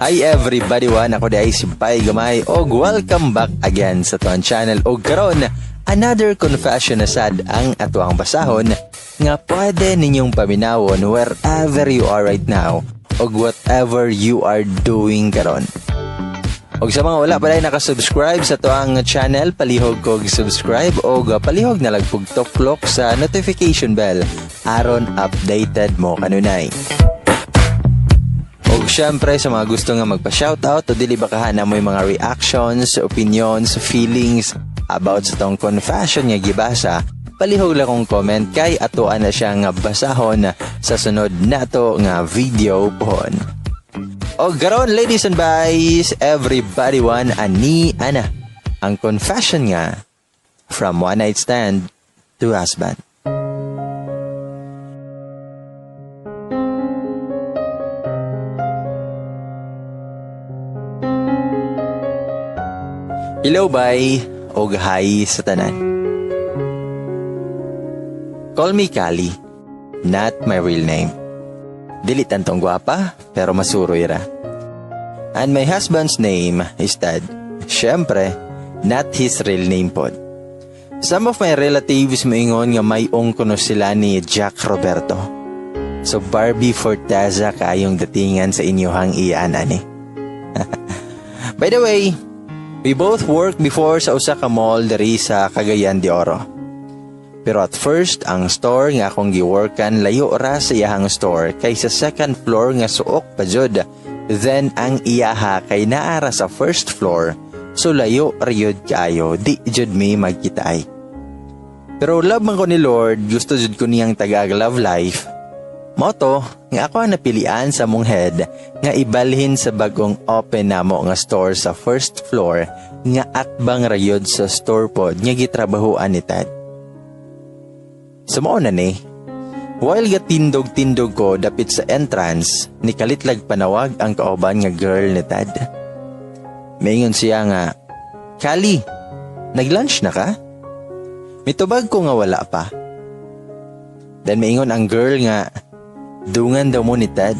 Hi everybody, one ako diay si Pai Gamay og welcome back again sa atuang channel. Og karon, another confession na sad ang atuang basahon nga pwede ninyong paminawon wherever you are right now og whatever you are doing karon. Og sa mga wala pa diay nakasubscribe sa atuang channel, palihog kog subscribe og palihog na lang pug tuklok sa notification bell aron updated mo kanunay. Og syempre sa mga gusto nga magpa-shoutout o dili ba kahana mo yung mga reactions, opinions, feelings about sa tong confession nga gibasa, palihog lang kong comment kay atoan na siya nga basahon sa sunod nato nga video pohon. Og karon, ladies and guys, everybody one, ani ana ang confession nga from one night stand to husband. Hello, bye, og hi sa tanan. Call me Kali, not my real name. Dili tantong gwapa, pero masuroy ra. And my husband's name is Ted. Siyempre, not his real name pod. Some of my relatives moingon nga may kuno sila ni Jack Roberto. So Barbie Forteza kayong datingan sa inyohang iyaan ani. By the way, we both worked before sa usa ka mall diri sa Cagayan de Oro. Pero at first, ang store nga akong giworkan layo ra sa iyahang store kay sa second floor nga suok pa jud. Then ang iyaha kay naara sa first floor, so layo ra kaayo, di jud mi magkitaay. Pero love man ko ni Lord, gusto jud ko niyang tagaag love life. Mao to, nga ako ang napilian sa mong head nga ibalhin sa bagong open namo nga store sa first floor nga atbang rayod sa store pod nga gitrabahoan ni Ted. So mao na ni, while gatindog-tindog ko dapit sa entrance, nikalitlag panawag ang kauban nga girl ni Ted. Maingon siya nga, "Kali, nag-lunch na ka?" Mitubag ko nga wala pa. Then maingon ang girl nga, dungan daw mo ni Ted.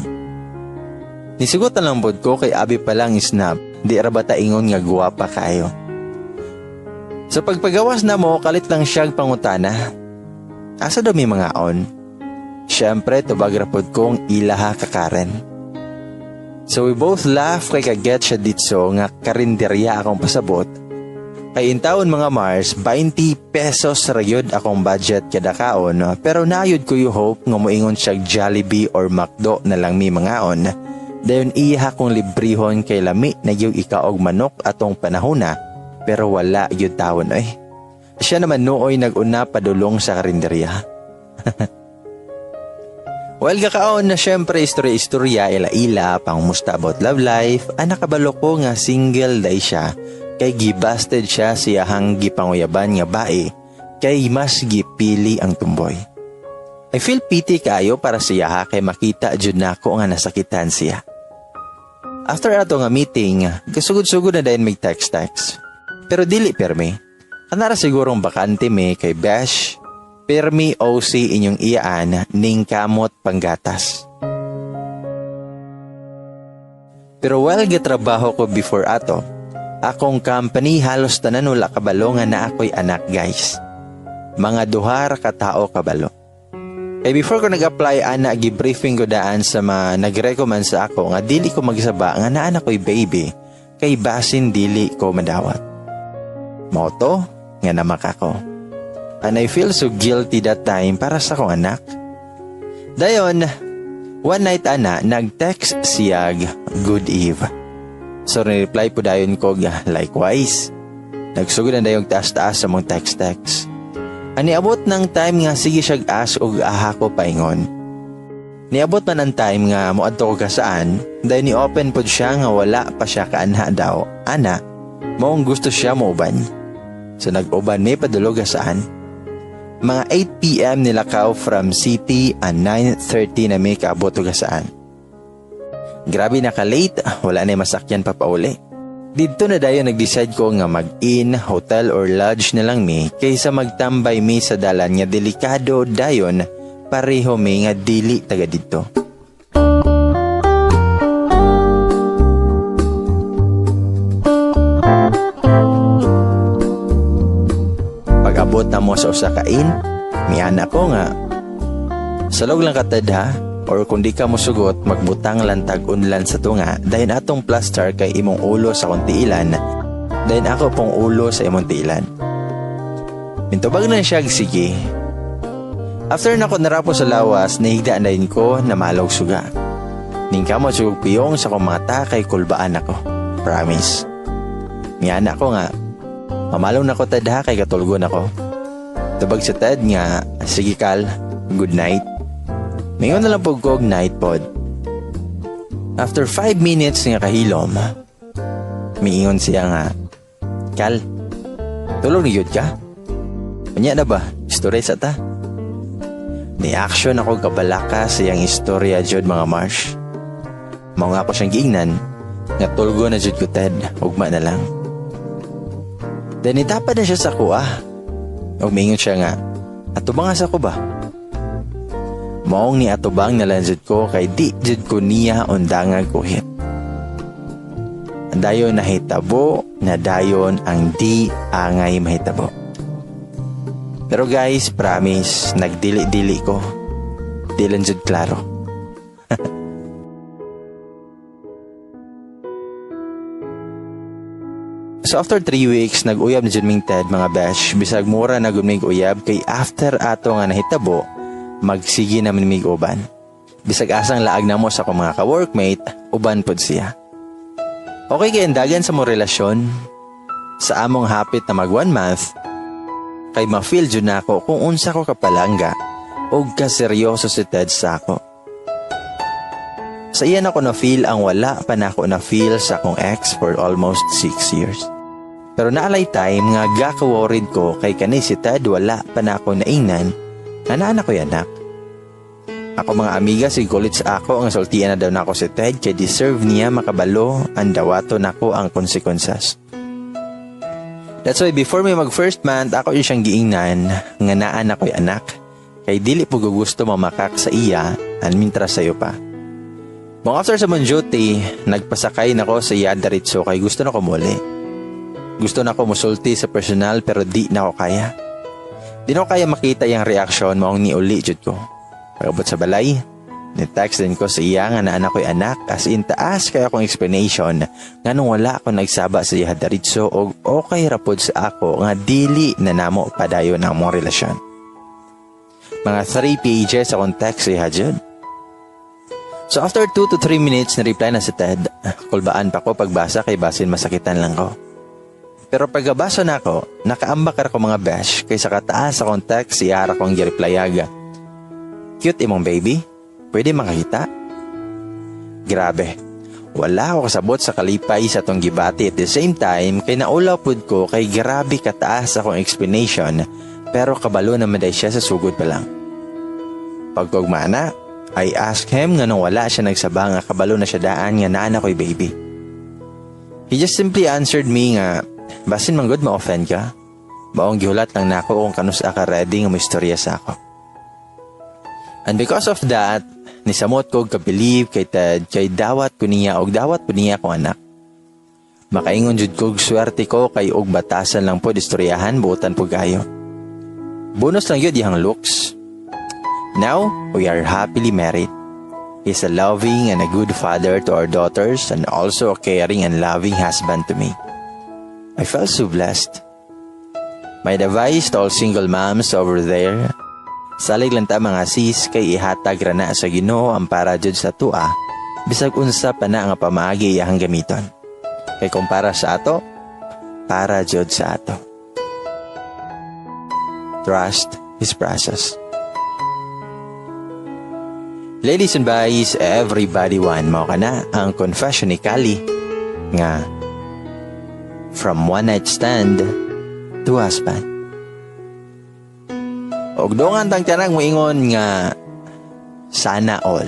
Nisugot na lang pod ko kay abi pa lang snap, di ra ba ta ingon nga guwapa kayo. Sa pagpagawas na mo, kalit lang siyang pangutana. Asa daw may mga on? Siyempre, tubag ra pod kong ilaha kakaren. So we both laugh kay kaget siya ditso nga karinderya akong pasabot. Kay intawon mga Mars, 20 pesos rayod akong budget kada kaon, pero naayod ko yung hope nga moingon siya Jollibee or McDo na lang mi mangaon. Dayon iya kong librihon kay lami na gyud ikaog manok atong panahona, pero wala gyud tawon oy. Siya naman nooy nag-una padulong sa karinderya. Well, gakaon na syempre istorya-istorya, ila-ila, pangmusta about love life, ang nakabalo ko nga single day siya, kay gibasted siya siyahang gipanguyaban nga bae, kay mas gipili ang tumboy. I feel pity kayo para siya kay makita jud nako nga nasakitan siya. After ato nga meeting, kasugod-sugod na dayon may text-text. Pero dili permi. Kanara sigurong bakante mi kay Besh, permi OC inyong iyaan ning kamot panggatas. Pero while gatrabaho ko before ato, akong company halos tanan wala kabalo nga na ako'y anak, guys. Mga duha ra ka tao kabalo. Kay before ko nag-apply ana, gi-briefing ko daan sa mga nag-recommend sa ako nga dili ko magsaba nga naa na ko'y baby kay basin dili ko madawat. Mao to nga namak ako. And I feel so guilty that time para sa akong anak. Dayon, one night ana, nag-text siyag, "Good eve." So reply po dayon ko, "Likewise." Nagsugod na dayong taas-taas sa mong text-text. Ani abot ng time nga sige siyag ask og aha ko paingon. Niabot man ang time nga moadto ko kasaan, dayon ni open pod siya nga wala pa siya kaanha daw. Ana, maong gusto siya mo uban. So nag-uban may padulog saan. Mga 8 p.m. nilakaw from city and 9:30 na may kaabot og saan. Grabe naka-late, wala na masakyan pa pauli. Didto na dayon nag-decide ko nga mag-inn, hotel or lodge na lang mi kaysa magtambay mi sa dalan nga delikado, dayon pareho mi nga dili taga didto. Pag-abot na mo sa usa ka inn, miana ko nga, "Salog lang ka, Ted, ha, or kung di ka mosugot, magbutang lang tag unlan sa tunga, dayon atong plaster kay imong ulo sa akong tiilan, dayon ako pong ulo sa imong tiilan." Mintubag na siya, "Sige." After na ko narapo sa lawas, nahigda na din ko na malog suga. Ningkamot sugog piyong sa akong mata kay kulbaan ako. Promise. Miana ko nga, "Mamalong na ko, Ted, ha, kay katulgon ako." Tubag si Ted nga, "Sige Kal, good night." Mingon na lang po ko, "Night pod." After 5 minutes nga kahilom, miingon siya nga, "Kal, tulog ni gyud ka? Unya na ba? Istorya sa ta." Ni-action ako kabalaka sa iyang istorya jud, mga Marsh. Mao nga ako siyang giingnan, nga tulgo na jud ko, Ted, ugma na lang. Then itapad na siya sa kuha. Ug miingon siya nga, "Atubang sa ko ba?" Maong ni atubang na lang jud ko kay di jud ko niya undangag kuhit. Dayon nahitabo na dayon ang di angay mahitabo. Pero guys, promise, nagdili-dili ko. Di lang jud klaro. So after 3 weeks, nag-uyab na jud ming Ted, mga besh, bisag mura na gud mig uyab kay after ato nga nahitabo, magsige naman mig uban. Bisag asang laag namo sa akong mga ka-workmate, uban pod siya. Okay kay dagan sa mo relasyon. Sa among hapit na mag one month, kay ma-feel jud nako kung unsa ko kapalangga og kaseryoso si Ted sa ako. Sa iya nako na-feel ang wala pa nako na-feel sa akong ex for almost 6 years. Pero naalay time nga gaka-worried ko kay kani si Ted wala pa nako naingnan nga naa na ko'y anak. Ako mga amiga si kulit sa ako ang sultian na daw nako si Ted kay deserve niya makabalo ang dawato nako ang consequences. That's why before may mag first month, ako yung siyang giingnan nga naa na ko'y anak kay dili po gusto mamakak sa iya an mintra sayo pa. Mga after sa mong duty, nagpasakay nako sa iya diretso kay gusto na ko muli. Gusto na ko musulti sa personal pero di na ako kaya. Di na ko kaya makita yung reaksyon maong niuli jud ko. Pag-abot sa balay, ni-text din ko sa iya nga naa na ko'y anak, as in taas kay akong explanation nga nung wala ako nagsaba sa iya diretso og okay ra pod sa ako nga dili na namo padayon ang among relasyon. Mga 3 pages akong text sa iya jud. So after 2 to 3 minutes, na-reply na si Ted. Kulbaan pa ko pagbasa kay basin masakitan lang ko. Pero pagkabasa na ako, nakaambak ra ko, mga besh, kay sa kataas akong text siya ra kong gi-replyaga. "Cute imong baby? Pwede makakita?" Grabe. Wala ako kasabot sa kalipay sa atong gibati, at the same time kay naulaw pud ko kay grabe kataas akong explanation, pero kabalo naman day siya sa sugod pa lang. Pagkugma na, I asked him nga nung wala siya nagsaba nga kabalo na siya daan nga naa na ko'y baby. He just simply answered me nga, "Basin man gud ma-offend ka. Maong gihulat lang nako kung kanus-a ka ready nga mo istorya sa ako." And because of that, nisamot ko ka-believe kay Ted kay dawat ko niya og dawat po niya akong anak. Makaingon jud kog swerte ko kay og batasan lang po istoryahan buotan po kayo. Bonus lang yun iyang looks. Now, we are happily married. He's a loving and a good father to our daughters and also a caring and loving husband to me. I felt so blessed. My advice to all single moms over there, salig lang ta, mga sis, kay ihatag ra na sa Ginoo ang para jud sa tua, bisag unsa pa na nga pamaagi iyang gamiton. Kay kung para sa ato, para jud sa ato. Trust His process. Ladies and boys, everybody one, mao kana ang confession ni Kali nga from one night stand to husband. Og dungan tang tanang moingon nga sana all.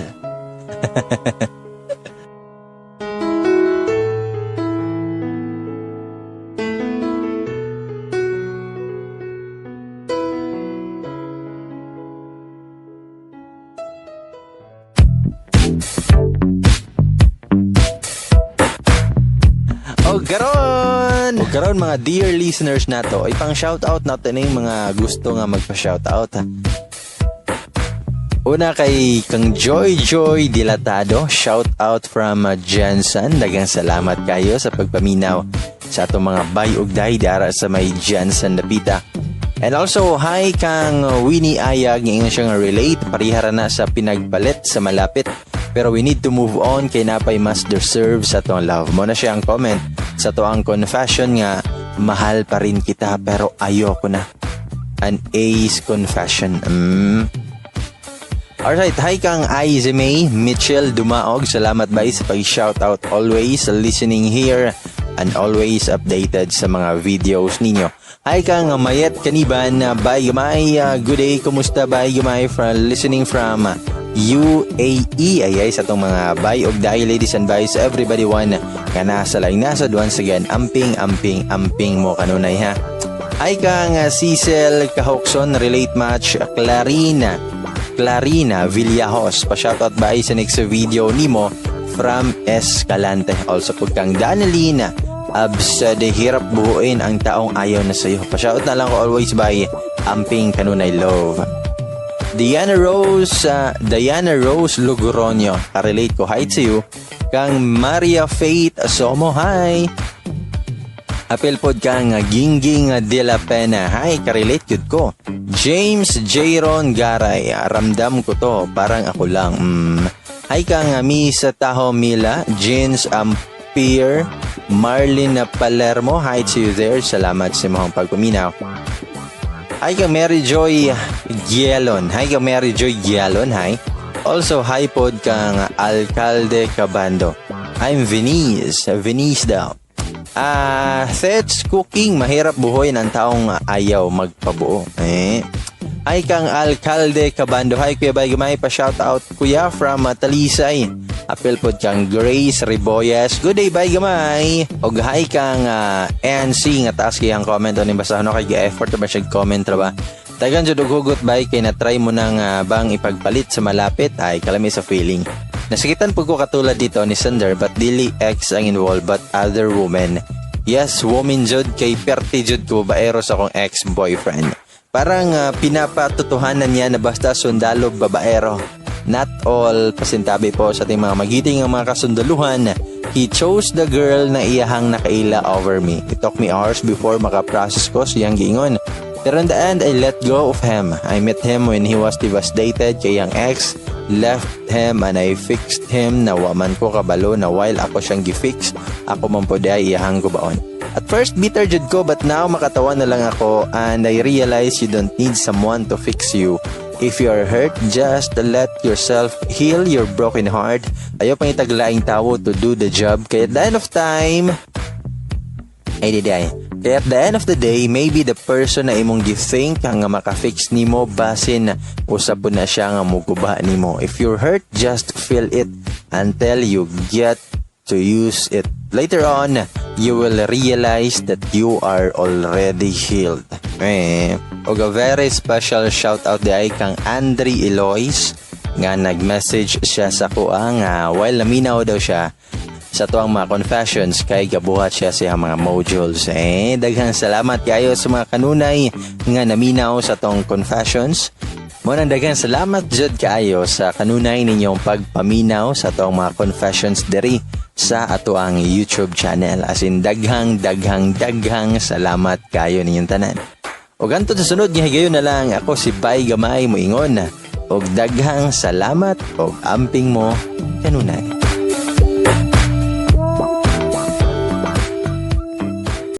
Og karon, Karon, mga dear listeners nato, ipang shoutout natin yung mga gusto nga magpa-shoutout. Una kay kang Joy Joy Dilatado, shout out from GenSan. Daghang salamat kayo sa pagpaminaw sa atong mga bay ug day dara sa may GenSan dapita. And also, hi kang Winnie Ayag, ingon siya nga relate, parihara na sa pinagpalit sa malapit. Pero we need to move on kay napay mas deserve sa atong love. Mao na siya ang comment sa ato ang confession nga "Mahal pa rin kita pero ayoko na." An ace confession. Alright, hi kang Aize May, Mitchell Dumaog. Salamat bay sa pag-shoutout, always listening here and always updated sa mga videos ninyo. Hi kang Mayet Kaniban, bay gamay, good day, kumusta bay gamay, from listening from UAE. Ay ay sa atong mga bay og day, ladies and bays, everybody one nga nasa laing nasod, once again, amping, amping, amping mo kanunay ha. Hi kang Cecil Kahokson, relate match Clarina. Clarina Villajos. Pa-shoutout ba sa next video nimo from Escalante. Also pud kang Danelina Absade, hirap buuin ang taong ayaw na sa'yo. Pa-shoutout na lang ko always by amping kanunay, love. Diana Rose Logroño. Ka-relate ko. Hi to you. Kang Maria Faith Somo. Hi. Apil pod kang Gingging de la Pena. Hi, ka-relate yun ko. James Jaron Garay. Ramdam ko to. Parang ako lang. Hi kang Miss Taho Mila. Jeans Ampere. Marlene Palermo. Hi to you there. Salamat sa imong pagpaminaw. Hi kang Mary Joy Gielon. Hi kang Mary Joy Gielon. Hi. Also, hi pod kang Alcalde Cabando. I'm Venice. Venice daw. Ah, Thets Cooking, mahirap buhoy ng taong ayaw magpabuo. Eh. Hi kang Alcalde Cabando. Hi Kuya Bay Gamay, pa shout out Kuya from Talisay. Apil pod kang Grace Riboyas. Good day, Bay Gamay. Og hi kang NC nga taas kay ang comment ani basta no kay effort ba siya comment ra ba. Dagan jud og hugot bay kay na try mo nang bang ipagpalit sa malapit ay kalami sa feeling. Nasakitan po ko katulad dito ni Sander, but dili ex ang involved but other women. Yes, woman jud kay perti jud ko baero sa akong ex-boyfriend. Parang pinapatutuhanan niya na basta sundalo babaero. Not all, pasintabi po sa ating mga magiting ang mga kasundaluhan. He chose the girl na iyahang nakaila over me. It took me hours before makaprocess ko siyang giingon. Pero in the end, I let go of him. I met him when he was devastated kay ang ex left him and I fixed him na waman ko kabalo na while ako siyang gifix, ako man po ay iyahang gubaon. At first, bitter jud ko, but now makatawa na lang ako and I realize you don't need someone to fix you. If you are hurt, just let yourself heal your broken heart. Ayaw pang itaglaing tao to do the job. Kaya at the end of time, ay di ay. Kaya at the end of the day, maybe the person na imong gi-think nga maka-fix nimo basin usab po na siya nga muguba nimo. If you're hurt, just feel it until you get to use it. Later on, you will realize that you are already healed. Eh, og a very special shout out di ay kang Andre Elois nga nag-message siya sa kuha nga while naminaw daw siya sa tuang mga confessions kay gabuhat siya sa mga modules. Eh, daghang salamat kayo sa mga kanunay nga naminaw sa tong confessions. Mo nang daghang salamat jud kaayo sa kanunay ninyong pagpaminaw sa atong mga confessions diri sa ato ang YouTube channel. As in, daghang daghang daghang salamat kayo ninyong tanan. O ganto sa sunod nga higayon na lang, ako si Bay Gamay moingon. Og daghang salamat og amping mo kanunay.